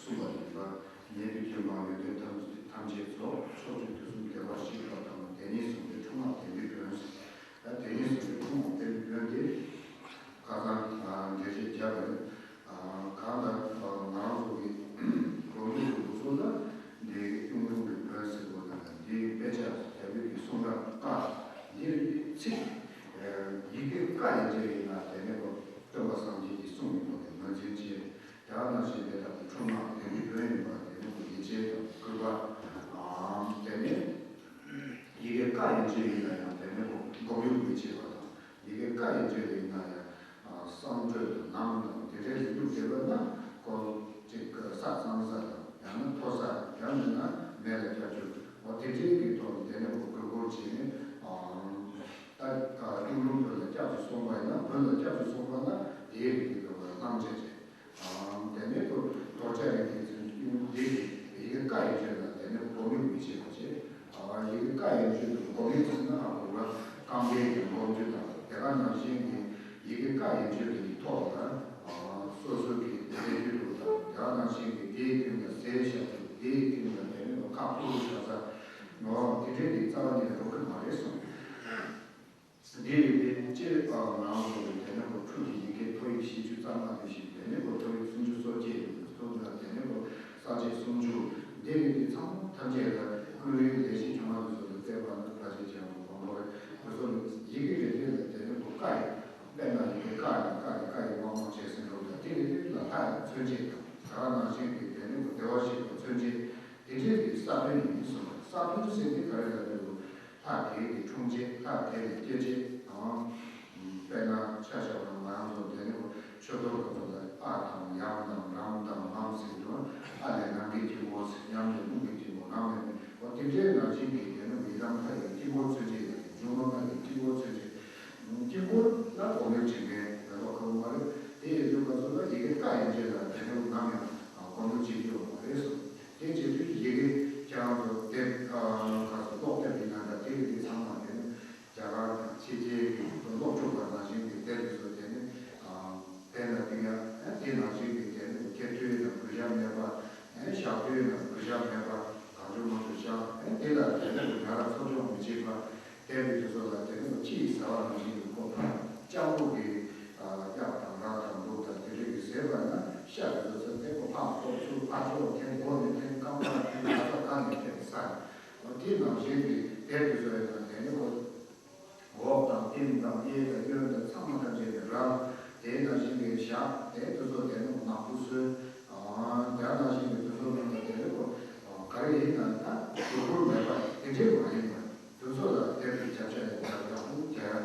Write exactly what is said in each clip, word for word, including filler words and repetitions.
གསུངས་པ་ཡིན་པ། ཉན་པའི་སྐྱོན་མང་ཡོན་ཏན་ཐམས་ཐམས་ཅད་རྫོགས། ཕྱོགས་བཅུ་དུས་གསུམ་བདེ་བར་གཤེགས་པ་དང་། དེ་ཉིད་བཟུང་བའི་འཁྲུལ་སྣང་བདེན་པའི་མགོན། ད་དེ་ཉིད་བཟུང་བའི་འཁྲུལ་སྣང་བདེན་པའི་མགོན་དེ། ཁ་སང་འགྲེལ་བཤད་བརྒྱབ་པ་ནི། གང་ལྟར་ང་རང་ཚོ་གི་སྒོམ་ལུགས་ཀྱི་ལུགས་སྲོལ་ལ་འདི་གཡུང་དྲུང་གི་བོན་ཟེར་བ་ན་འདི་དཔེ་ཆ་རྒྱ་བོད་ཀྱི་གསུང་རབ་བཀའ་འདིར་ཚིག་ཡི་གེ་བཀའ་ཡན་ཆད་ཡིན་ན་དེ་ནས་ཀོ་སྟོན་པ་སངས་རྒྱས་ཀྱི་གསུང་ཡིན་པ་དེ་ངོས་འཛིན་བྱེད། དེ་ནང་བཞིན་དེ་ལྟ་བུ་འཁྲུལ་སྣང་དེ་ནི་བོན་ཡིན་པ་དེ་ནི་ཡིད་ཆེས་དང་བསྐུལ་བ། དེ་ནས་ཡི་གེ་བཀའ་ཡན་ཆད་ཡིན་ན་ཡང་དེ་ནི་སྒོམ་ཡུལ་མི་བྱེད་པ་དང་། ཡི་གེ་བཀའ་ཡན་ཆད་ཡིན་ན་ཡང་བསང་མཆོད་དང་ལམ་དང་དེ་འདྲའི་ལས་རྒྱུ་འབྲས་བ་ན་ཀོ་ཅིག་ས་གཙང་ས་དང་ཡང་ན་མཐོ་ས་ཡང་མིན་ན་མེ་ལ་ཁྱབ་ཆུ་འོ་དེ་འདྲའི་གི་ཐོག་ནས་དེ་ནི་སྒོམ་སྒོམ་བྱེད་ནས། ད་གཡུང་དྲུང་བོན་ལ་སྐྱབས་སུ་སོང་བ་ཡིན་ན་བོན་ལ་སྐྱབས་སུ་སོང་བ་ན་དེའི་རིགས་ཀྱི་ལོ་བ་བླང་བྱ་བྱེད། དེ་ནས་ཁོ་དོར་བྱ་རིགས་ཀྱི་ཚུལ་གྱི་ཡི་གེ་བཀའ་ཡན་ཆད་ལ་དེ་ནས་སྒོམ་ཡུལ་མི་བྱེད་པ་བྱེད། ཡི་གེ་བཀའ་ཡན་ཆད་དུ་སྒོམ་ཡུལ་ཚུལ་ན་ཧ་གོ་བ་རྐང་པའི་གི་སྒོམ་རྒྱུ་དང་དེ་ག་ནང་བཞིན་གྱི་ཡི་གེ་བཀའ་ཡན་ཆད་དུ་ཐོག་ལ་སོ་སོ་གི་ལས་རྒྱུ་དང་དེ་ག་ནང་བཞིན་གྱི་དེའི་སྟེང་ལ་ཟས་བཞག་རྒྱུ་དེའི་སྟེང་ལ་དེ་ནས་ཁ་ཕུར་བཞག་ས་ནོ་དེ་འདྲའི་གི་རྩ་བ་ནས་འགྲོ་གི་མ་རེད་གསུངས། འདི་ཡི་དེ་སྤྱིར་བཏང་ནང་དུ་དེ་ནས་ཁོ་འཕྲུལ་གྱི་ཡི་གེ་ཐོ་ཡིག་བཞི་བཅུ་རྩ་ལྔ་དེ་བཞིན་དེ་ནས་ཁོ་ཐོ་ཡིག་སུམ་ཅུ་སོ་བརྒྱད་ཡོད་པའི་ཐོག་ལ་དེ་ནས་ཁོ་ས་བཅད་སུམ་ཅུ་འདི་ཡི་དེ་ཚང་མ་ཐམས་ཅད་ལ་ཀུན་རིག་ལས་བཞི་བཅོ་ལྔ་དུ་སོགས་ལ་བརྩེགས་པ་ན་ཕ་ཆེ་ཆེ་བ་གོང་ལོག་རེད། དེ་ཚོ་ནི་ཡི་གེ་རེ་རེ་ལ་དེ་ནས་ཁོ་བཀའ་ཡི་དཔེར་ན་ཡི་གེ་ཀ་ནས་ཀ་ནས་ཀ་ཡི་དབང་དབང་བྱས་ཟིན་འགྲོ་ལ་དེ་རེ་རེ་ལ་ལྷ་ཡི་མཚོན་བྱེད་དང་དེ་ག་ནང་བཞིན་གྱི་དེ་ནས་ཁོ་བདེ་བར་གཤེགས་པའི་མཚོན་བྱེད། དེ་འདྲའི་གི་ས་བོན་ཡིན་གསུངས། ས་བོན་ཟེར་དེ་ག་རེ་ལབ་དུས་ལྷ་དེའི་གི་འཁྲུངས་རྗེས་ལྷ་དེ་ལ་སྐྱེ་རྗེས་དང་། དཔེར་ན་ཆ་བཞག་ན་ང་རང་ཚོ་དེ་ནི་ཆོས་ཐོག་ག་ཚོ་ལ་ཨ་དང་ཡམ་དང་རམ་དང་མམ་ཟེར་དུས་ཨ་ལས་ནམ་མཁའི་དཀྱིལ་འཁོར་ཟེར་ཡམ་ལས་རླུང་གི་དཀྱིལ་འཁོར་རམ་ལས་ནི་འོ་དེ་འདྲའི་ནང་བཞིན་གྱི་དེ་ནི་ཡི་དམ་ལྷ་ཡི་དཀྱིལ་འཁོར་མཚོན་བྱེད་ཡང་འབྱུང་བ་ལྔ་ཡི་དཀྱིལ་འཁོར་མཚོན་བྱེད། དཀྱིལ་འཁོར་ལ་གོ་མེད་དྲི་མེད་མེད་པ་ཁོ་མ་རེད། དེ་ཡི་དུས་ག་ཚོ་ལ་ཡི་གེ་ཀ་ཡན་ཆད་ལ་དེ་ནི་ནམ་ཡང་གོ་མེད་བྱེད་རྒྱུ་མ་རེད་གསུངས། དེ་བྱེད་དུས་ཡི་གེ་ཁྱེད་རང་ཚོ་དེབ་ག་ཚོ་ཀློག་དེབ་ཡིན་ན་འདྲ་དེ་ཡི་དེ་ཚང་མ་དེ་ནི་རྒྱ་གར་དང་ཕྱི་རྒྱལ་གྱི་ཀློག་ཕྱོགས་པ་ནང་བཞིན་གྱི་དེབ་དེ་ཚོ་དེ་ནི་དེ་ལ་དེ་ཡང་དེ་ནང་བཞིན་གྱི་དེ་ནི་ཁྱད་ཐོས་དང་གུས་ཞབས་མེད་པ། ཞག་དུས་དང་གུས་ཞབས་མེད་པ་གང་བྱུང་མང་བྱུང་བཞག་དེ་ལ་དེ་ནི་ང་རང་ཚོ་སྦྱོང་མི་བྱེད་པ། དེབ་དེ་ཚོ་ལ་དེ་ནི་ཁྱི་ཡིས་ཟ་བ་ནང་བཞིན་གྱི་ཁོ་ལྕགས་ལུག་གི་གཡག་དང་ར་དང་ལུག་དང་དེ་རིགས་ཀྱི་ཟས་པ་ན་ཤ་དེ་ཚོ་ཚོས་དེ་ཁོ་ཕག་ཐོག་ཚུར་ཕར་ཕྱོགས་འཐེན་སྒོ་ནས་འཐེན་རྐང་པ་འཐེན་ལ་ས་གང་ནས་འཐེན་ཟ། དེ་ནང་བཞིན་གྱི་དེབ་དེ་ཚོ་ཡང་དེ་ནི་ཁོ་འོག་དང་སྟེང་དང་གཡས་དང་གཡོན་དང་ཚང་མ་ཐམས་ཅད་ནས་ར། དེ་ནང་བཞིན་གྱི་ཞག་དེ་དེ་ཚོ་དེ་ནི་ནག་པོ་བཟོས། དེ་ནང་བཞིན་གྱི་དེ་ཚོ་ནང་ལ་དེ་ནི་ཁོ་ག་རེ་ཡིན་ན་ད་གཟུགས་པོར་མེད་པ་དེ་འདྲས་མ་ཡིན་པ། དེ་ཚོ་ལ་དེབ་ཀྱི་རྒྱབ་ཆ་ཡང་ཡག་པོ་རྒྱག་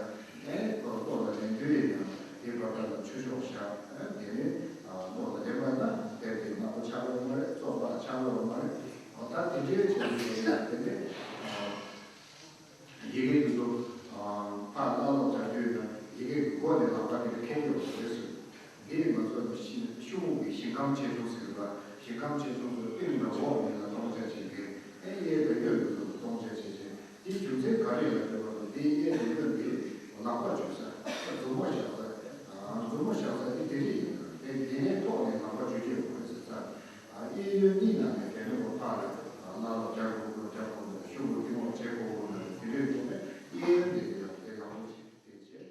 ཡ། ཨེ་ཁོ་ལྟོ་ལ་ལེན་དུས་ཡིན་ན་དེ་བར་ཐག་ལ་ཆུ་ཤོག་བཞག་ཨེ་དེ་ནས་ལྟོ་ལ་ལེན་པ་ན་དེབ་དེ་ནག་པོ་ཆགས་ཡོད་མ་རེད། བཙོག་པ་ཆགས་ཡོད་མ་རེད། འོ་ད་དེ་འདྲའི་བྱེད་དུས་ཡིན་ན་དེ་ནས་ཡི་གེ་འདི་ཚོ་ཕར་བླངས་ལོག་བྱ་རྒྱུ་ཡིན་ན་ཡི་གེ་གི་སྒོ་ནས་ལག་པ་དེ་འདྲ་ཁེལ་ཡོད་པ་རེད་ཟེར། འདི་ང་ཚོ་ནི་ཤི་ཤུ་མོ་གི་ཞིང་ཁམས་ཆེ་ཆུང་ཟེར་བ། ཞིང་ཁམས་ཆེ་ཆུང་ཚོ་སྟེང་དང་འོག་གཉིས་ལ་སྟོང་ཆ་བྱེད་མཁན། ཨེ་གཡས་དང་གཡོན་དུ་ཚོ་སྟོང་ཆ་བྱེད་བྱེད། དེའི་རྒྱུ་མཚན་ག་རེ་ལ་ལྟོས་པ་དང་དེའི་གཡས་དང་གཡོན་དེ་ལག་པ་འཇུ་ས། མཛུབ་མོ་བཞག་ས། མཛུབ་མོ་བཞག་ས་དེ་དེ་རིགས་ཡིན་ན་དེ་དེ་ནས་ཐོག་ནས་ལག་པ་འཇུ་རྒྱུ་ཡོད་མ་རེད་ཟེར་ས། གཡས་གཡོན་གཉིས་ནང་ནས་དེ་ནས་ཁོ་ཕར་ལ་ལ་ལོ་རྒྱག་དགོས་དགོས་རྒྱག་དགོས་དགོས་ཤུ་མོ་སྟེང་འོག་བྱེད་དགོས་དགོས་ན་དེ་འདྲའི་ཐོག་ནས་གཡས་གཡོན་དེ་དེ་ལ་དེ་ལག་པ་འཇུ་དེ་བྱེད།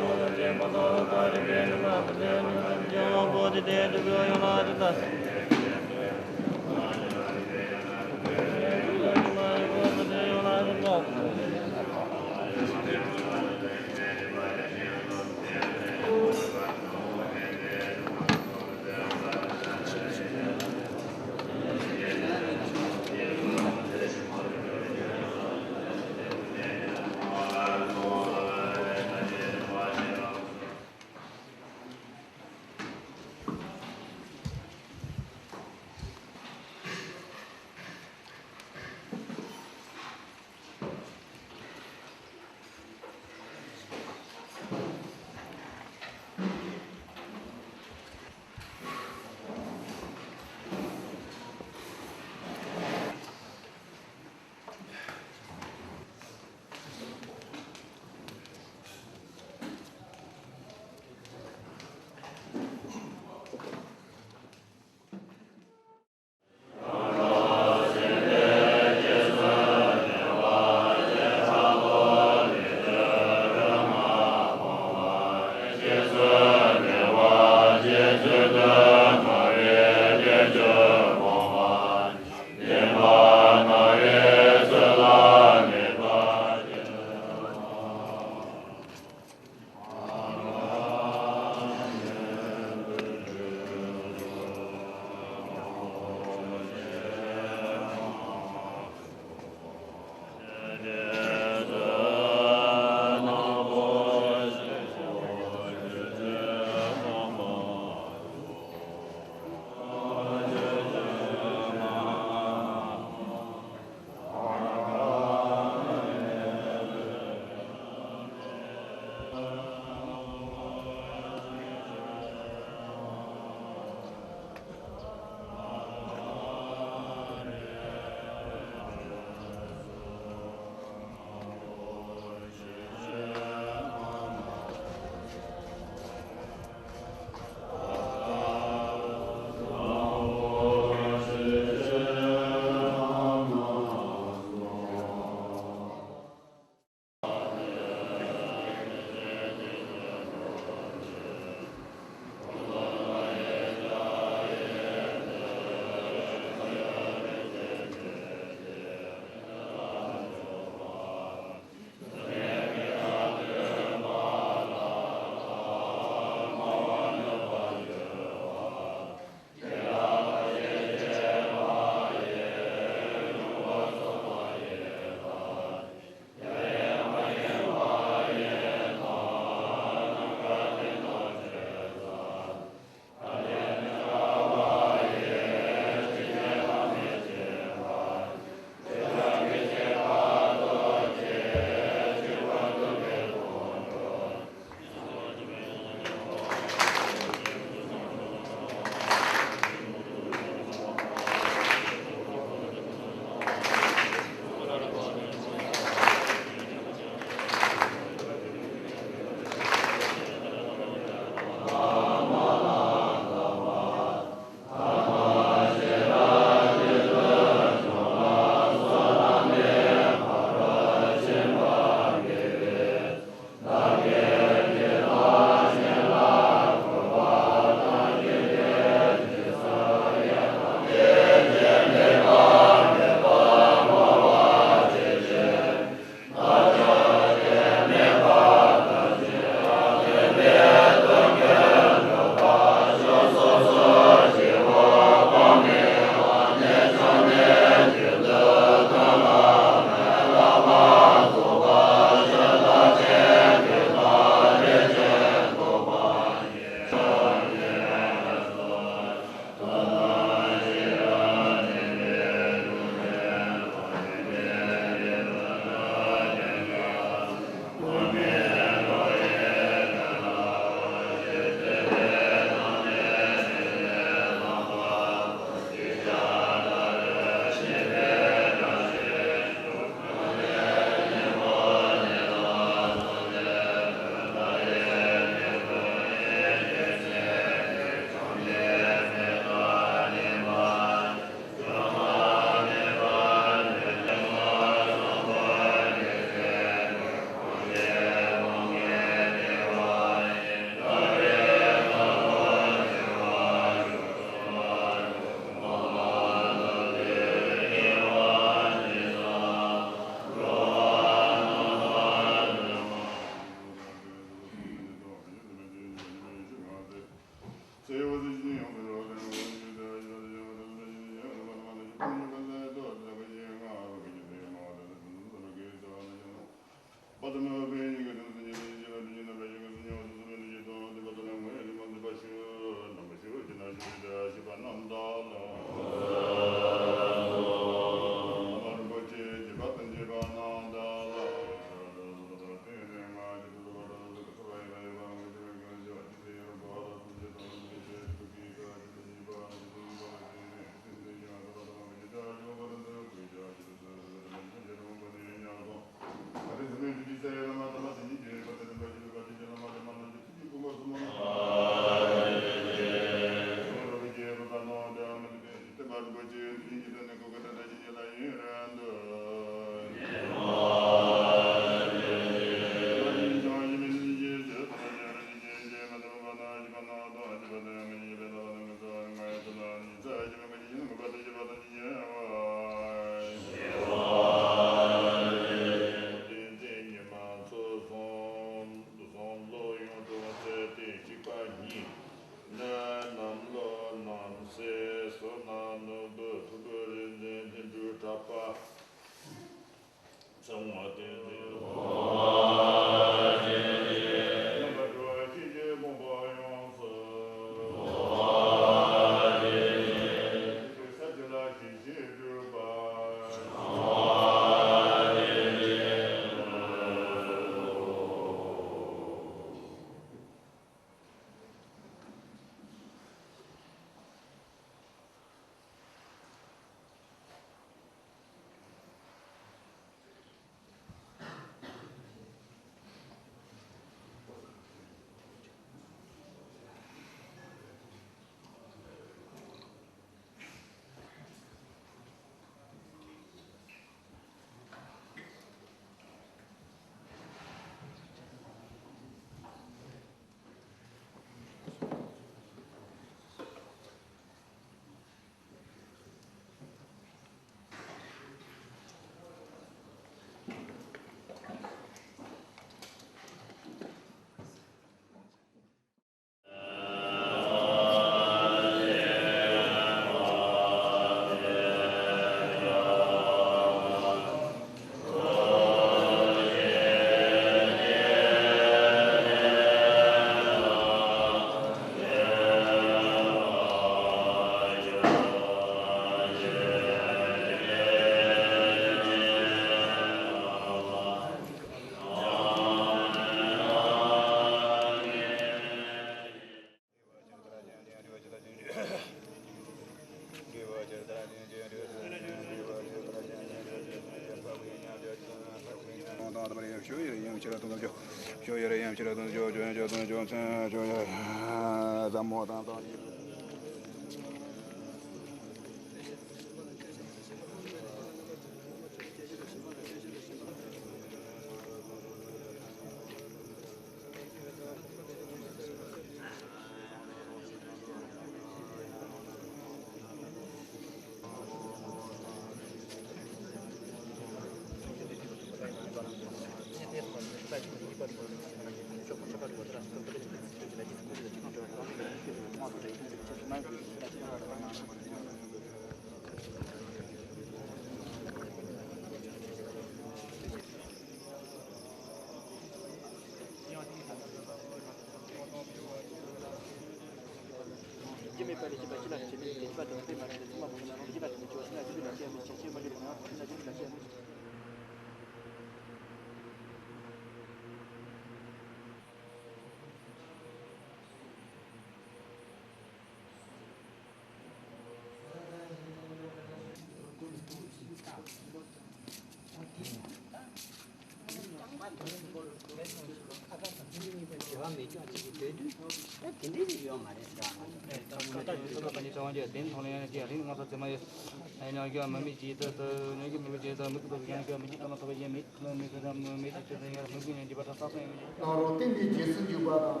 ནང་རོ་བསྟན་པའི་རྗེས་སུ་འཇུག་པ་དང་།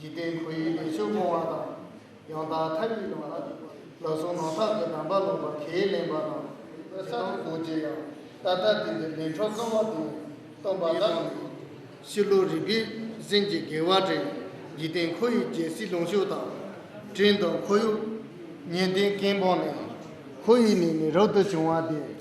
འཇིག་རྟེན་འཁོར་བའི་ལས་ཕྱོགས་སྤོང་བ་དང་། ཡང་དག་ཐར་པའི་ལམ་ལ་ལག་སོང་ནང་ཐག་གི་གདམས་པ་ལོག་པ་ཁས་ལེན་པ་དང་། ཇི་ལྟར་གོ་ཅི་ཡང་ད་ལྟ་དེ་འདིར་ལན་ཕྲང་བསྐང་བ་དེ་སྟོན་པ་དང་། ཕྱི་ལོ་རིག་པའི་གཟན་གྱི་དགེ་བ་དྲན། འཇིག་རྟེན་འཁོར་བའི་རྒྱལ་སྲིད་ལོངས་སྤྱོད་དང་། བྲན་དང་འཁོར་གཡོག་ཉེས་ལྡན་སྐད་འབོད་ལས། འཁོར་བའི་ནད་ནི་རབ་ཏུ་བྱུང་བ་དེ།